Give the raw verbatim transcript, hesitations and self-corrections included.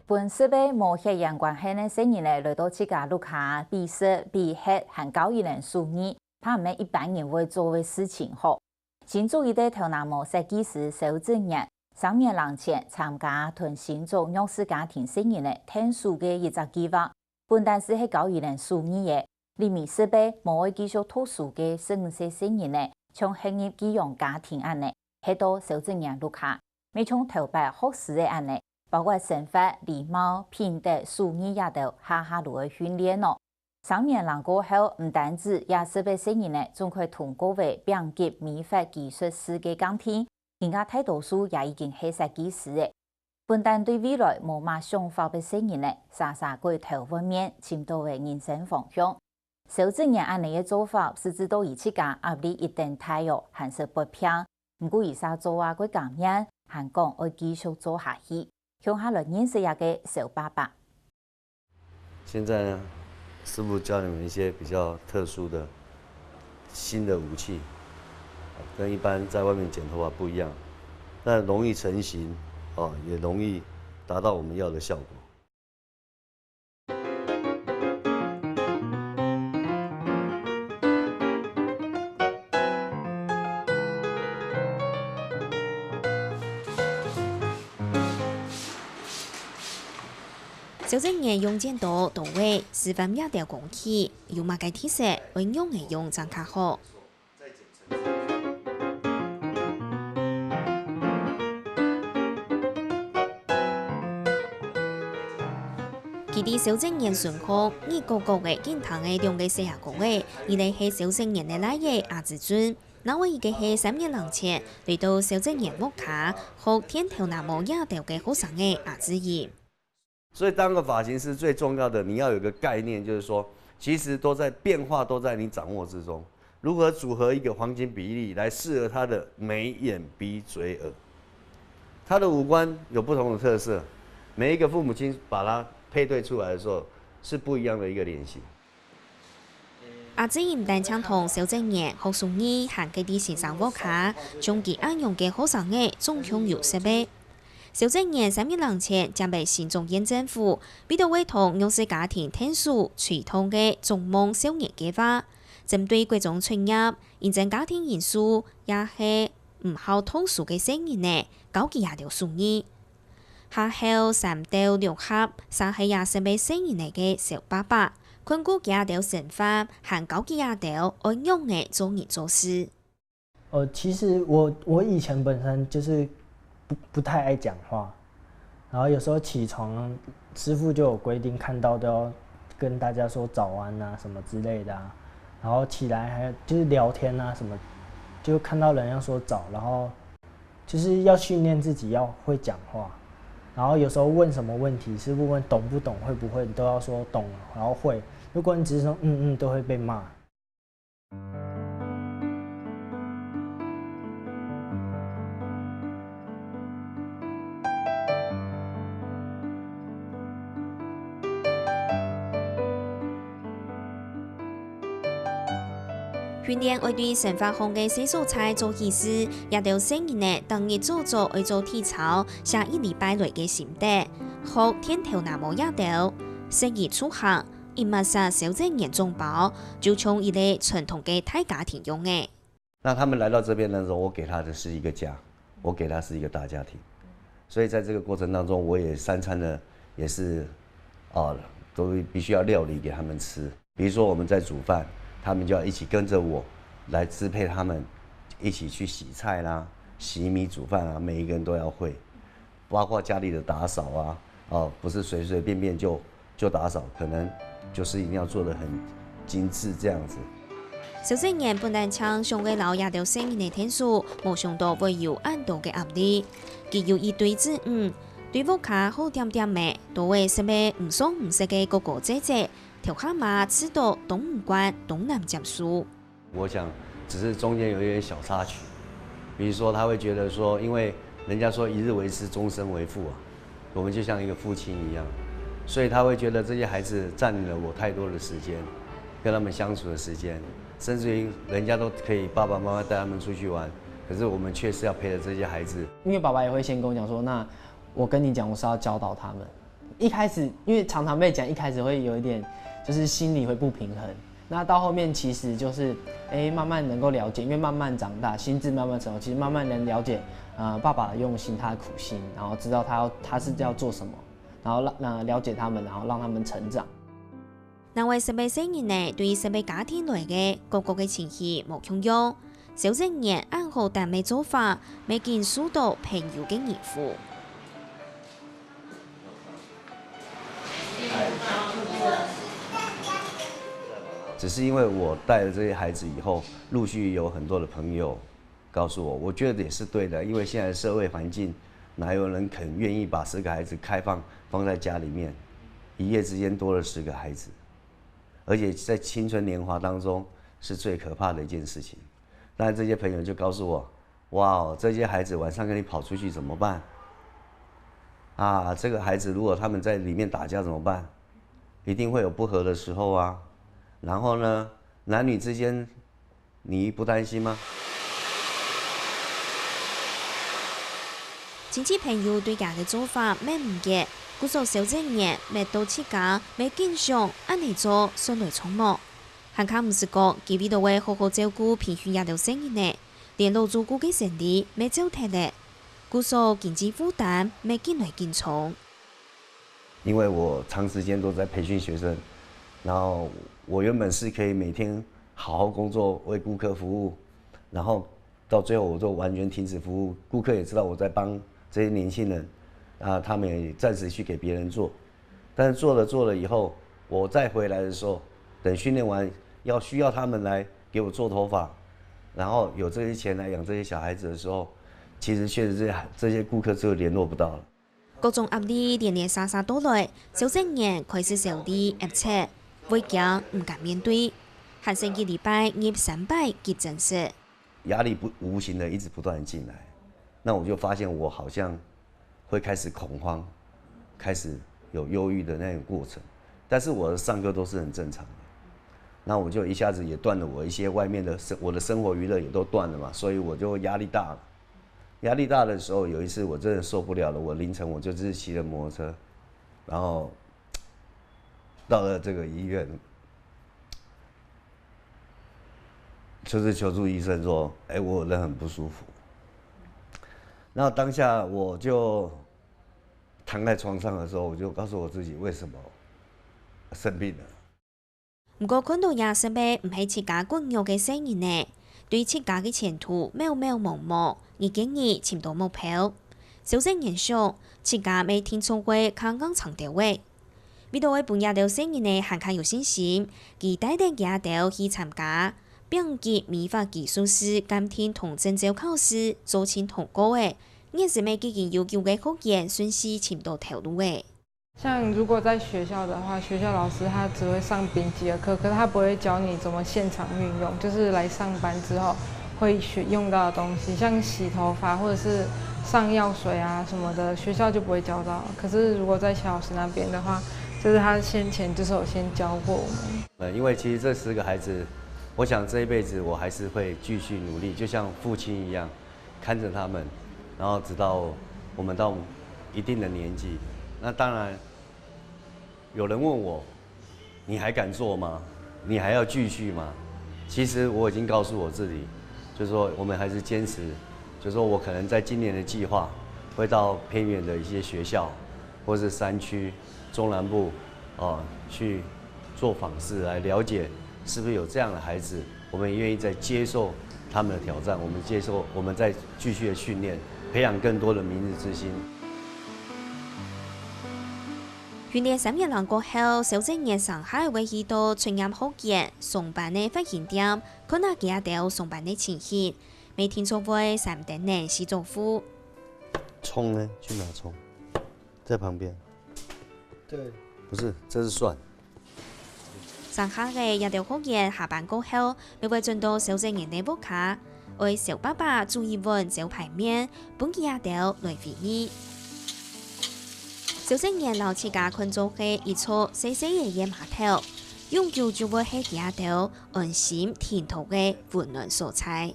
分食物無血緣關係个細人仔來到自家屋下，比食、比歇還教佢等手藝，怕毋係一般人會做个事情吼。新竹一个頭那毛設計師蕭正年，三年零前參加同新竹弱勢家庭細人仔𢯭手个一隻計畫，本旦係教佢等手藝个，裡面食物無愛繼續讀書个十五歲細人仔，像係入寄養家庭恁仔，歇到蕭正年屋下，乜像頭擺學師仔恁仔，包括生活、禮貌、品德、手藝這兜下下都愛訓練哦。三年零過後，毋單止這十个細人仔，總會通過為丙級美髮技術師个鑑定，人家大多數也已經係設計師仔。本旦對未來無麼想法个細人仔，儕儕改頭換面，尋到个人生方向。蕭正年恁仔个做法，實質到佢自家壓力已經大哦，還係發病。毋過佢儕做啊過甘願，還講愛繼續做下去。共下來認識這个蕭爸爸。現在呢，師傅教你們一些比較特殊的新的武器，跟一般在外面剪头发不一样，那容易成型哦，也容易达到我们要的效果。蕭正年用剪刀、刀仔，示範這兜工具，有麼个知識，愛仰仔用正較好。 佢在蕭正年身項，耳角角仔緊聽仔兩个細阿哥仔，一个係蕭正年个倈仔阿子俊，另外一个係三年零前來到蕭正年屋下學電頭那毛這兜个學生仔阿子英。 所以当个发型师最重要的，你要有个概念，就是说，其实都在变化，都在你掌握之中。如何组合一个黄金比例来适合他的眉眼鼻嘴耳，他的五官有不同的特色，每一个父母亲把它配对出来的时候，是不一样的一个脸型。阿子英毋單淨同蕭正年學手藝，還佢在先生屋下，像佢恁樣个學生仔總共有十个。 蕭正年三年零前接个新竹縣政府為著為同弱勢家庭𢯭手推動个逐夢少年計畫，針對國中出業、因爭家庭因素也係毋好讀書个細人仔，教佢這兜手藝。下後三鬥六合，儕係這十个細人仔个蕭爸爸，看顧佢這兜生活，還教佢這兜愛仰仔做人做事。 呃，其实我我以前本身就是不不太爱讲话，然后有时候起床，师傅就有规定，看到都要跟大家说早安啊什么之类的啊，然后起来还就是聊天啊什么，就看到人要说早，然后就是要训练自己要会讲话，然后有时候问什么问题，师傅问懂不懂、会不会，你都要说懂，然后会。如果你只是说嗯嗯，都会被骂。 訓練愛對生活項个細所在做起始，這兜細人仔逐日早早愛做體操，寫一禮拜來个心得，學電頭那毛這兜，食衣住行， 一抹煞蕭正年總包，就像一個傳統个大家庭樣仔。那他們來到這邊的時候，我給他的是一個家，我給他是一個大家庭，所以在這個過程當中，我也三餐呢也是，啊，都必須要料理給他們吃。比如說我們在煮飯，他們就要一起跟著我來支配他們，一起去洗菜啦、洗米煮飯啊，每一個人都要會。 包括家裡的打掃啊，哦，不是隨隨便便就就打掃，可能就是一定要做得很精緻這樣子。蕭正年本來淨想愛摎這兜細人仔𢯭手，無想到會有恁多个壓力。佢有一對子女，對屋下好恬恬仔，都會食个毋爽毋食个哥哥姊姊，頭下嘛試著當毋慣、當難接受。 我想只是中間有一點小插曲，比如說他會覺得說，因為人家說一日為師，終身為父啊，我們就像一個父親一樣，所以他會覺得這些孩子佔領了我太多的時間，跟他們相處的時間，甚至於人家都可以爸爸媽媽帶他們出去玩，可是我們卻是要陪著這些孩子。因為爸爸也會先跟我講說，那我跟你講，我是要教導他們，一开始，因为常常被讲，一开始会有一点，就是心里会不平衡。那到后面其实就是，哎，慢慢能够了解，因为慢慢长大，心智慢慢成熟，其实慢慢能了解，呃，爸爸的用心，他的苦心，然后知道他要，他是要做什么，然后让，呃，了解他们，然后让他们成长。 另外，身邊細人仔對身邊家庭來个，各各个情形無共樣。小職員恁好膽个做法，乜緊受到朋友个認可。只是因为我带了这些孩子以后，陆续有很多的朋友告诉我，我觉得也是对的，因为现在社会环境，哪有人肯愿意把十个孩子开放放在家里面，一夜之间多了十个孩子，而且在青春年华当中是最可怕的一件事情。但是这些朋友就告诉我，哇哦，这些孩子晚上跟你跑出去怎么办？啊，这个孩子如果他们在里面打架怎么办？一定会有不和的时候啊。然后呢，男女之间你不担心吗？親戚朋友對厥个做法乜毋解，故所小職員乜到自家乜緊想恁呢做算來著無？還較毋使講，佢為著愛好好照顧培訓這兜細人仔，連老主顧个生理乜走忒了，故所經濟負擔乜緊來緊重。 因为我长时间都在培训学生，然后我原本是可以每天好好工作，为顾客服务，然后到最后我就完全停止服务，顾客也知道我在帮这些年轻人，啊，他们也暂时去给别人做，但是做了做了以后，我再回来的时候，等训练完要需要他们来给我做头发，然后有这些钱来养这些小孩子的时候，其实确实这些这些顾客就联络不到了。 各種壓力連連儕儕到來，小職員開始愁慮、齧掣，會驚毋敢面對，還先幾禮拜入三擺急診室。壓力不無形的一直不斷进来，那我就发现我好像会开始恐慌，开始有忧郁的那种过程。但是我的上课都是很正常的，那我就一下子也断了我一些外面的生我的生活娱乐也都断了嘛，所以我就压力大了。 压力大的时候，有一次我真的受不了了，我凌晨我就自己骑着摩托车，然后到了这个医院，就是求助医生说，哎，我有人很不舒服。那当下我就躺在床上的时候，我就告诉我自己为什么生病了。 毋過看到這身邊毋係自家骨肉个細人仔，對自家个前途渺渺茫茫，日見日尋到目標。小職員想，自家乜定著會較硬撐兜仔。為著愛分這兜細人仔還較有信心，佢帶等佢兜去參加丙級美髮技術師鑑定同證照考試，做盡通過个，現時乜已經有九個學員順序尋到頭路了。 像如果在学校的话，学校老师他只会上丙级的课，可是他不会教你怎么现场运用，就是来上班之后会学用到的东西，像洗头发或者是上药水啊什么的，学校就不会教到。可是如果在小老师那边的话，就是他先前就是有先教过我们。呃，因为其实这十个孩子，我想这一辈子我还是会继续努力，就像父亲一样，看着他们，然后直到我们到一定的年纪。那当然，有人问我，你还敢做吗？你还要继续吗？其实我已经告诉我自己，就是说我们还是坚持，就是说我可能在今年的计划会到偏远的一些学校，或是山区、中南部，哦，去做访视，来了解是不是有这样的孩子，我们愿意再接受他们的挑战，我们接受，我们再继续的训练，培养更多的明日之星。訓練三月零過後，小職員成下會去到出任學員上班个髮型店，看下佢兜上班个情形，每天就會三點零四做副。葱呢？去拿葱，在旁边。对，不是，这是蒜。上下个這兜學員下班過後，乜會轉到小職員个屋下，愛小爸爸煮一碗招牌面，分佢兜來回憶。小職員摎自家看做係一座細細个碼頭，永久就會係佢兜安心停泊个溫暖所在。